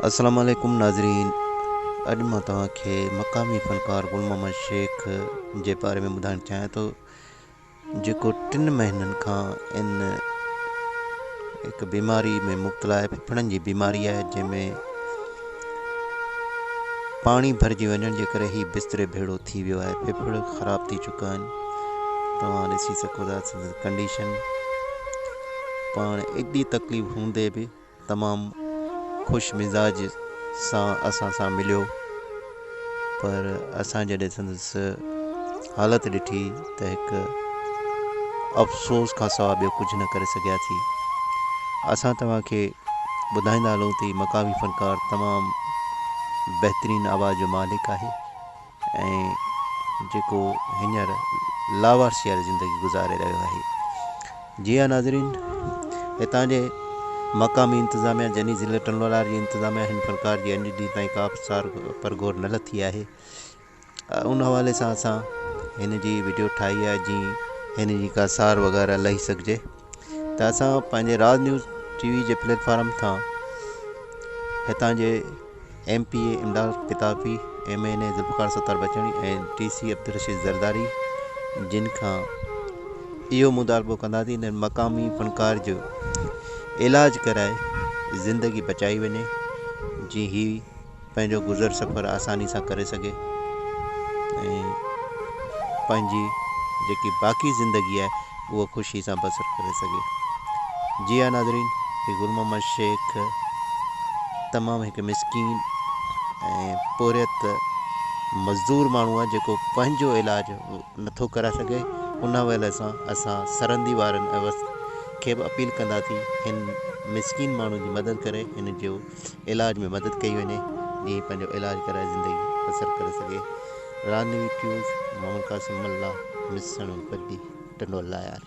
السلام عليڪم ناظرين اڄ مان توهان کي مقامي فنڪار گل محمد شيخ جي باري ۾ ٻڌائڻ چاهيان ٿو جيڪو ٽن مهينن کان ان هڪ بيماري ۾ مبتلا آهي ڦڦڙن جي بيماري آهي جنهن ۾ پاڻي ڀرجي وڃڻ جي ڪري هي بستري ڀيڙو ٿي ويو آهي ڦڦڙ خراب ٿي چڪا آهن توهان ڏسي سگهو ٿا سندس ڪنڊيشن پاڻ ايڏي تڪليف هوندي به تمام خوش مزاج سان اسان سان مليو پر اسان جڏهن سندس حالت ڏٺي ته هڪ افسوس کان سواء ٻيو ڪجهه نه ڪري سگهياسين. اسان توهان کي ٻڌائيندا هلون ته هي مقامي فنڪار تمام بهترين آواز جو مالڪ آهي ۽ جيڪو هينئر لاوارثي واري زندگي گذاري رهيو آهي. جي ها ناظرين هتان جي مقامي انتظاميا جني ضلعي ٽنڊوالهيار جي انتظاميا هن فنڪار جي اڄ ڏينهن تائين ڪا به سار پرگهور نه لٿي آهي ان حوالي سان اسان هن جي وڊيو ٺاهي آهي جي هن جي ڪا سار وغيره لهي سگهجي ته اسان پنهنجي راز نيوز ٽي وي جي پليٽ فارم تان هتان جي M P A Imdad Pitafi, M N A Zulfiqar Sattar Bachani ۽ D C Abdul Rasheed Zardari جن کان اهو مطالبو ڪنداسين ته مقامي فنڪار جو علاج ڪرائي زندگي بچائي وڃي جي هي پنهنجو گذر سفر آساني سان ڪري سگهي ۽ پنهنجي جيڪي باقي زندگي آهي اها خوشي سان بسر ڪري سگهي. جي ها ناظرين هي گل محمد شيخ تمام هڪ مسڪين ۽ پورهيت مزدور ماڻهو آهي جيڪو پنهنجو علاج نٿو ڪرائي سگهي ان حوالي سان اسان سرندي وارن کي به اپيل ڪنداسين هن مسڪين ماڻهو جي مدد ڪري هن جو علاج ۾ مدد ڪئي وڃي جيئن پنهنجو علاج ڪرائي زندگي بسر ڪري سگهي. راز نيوز محمد قاسم ملاح مسڻ پڊي ٽنڊو لايار.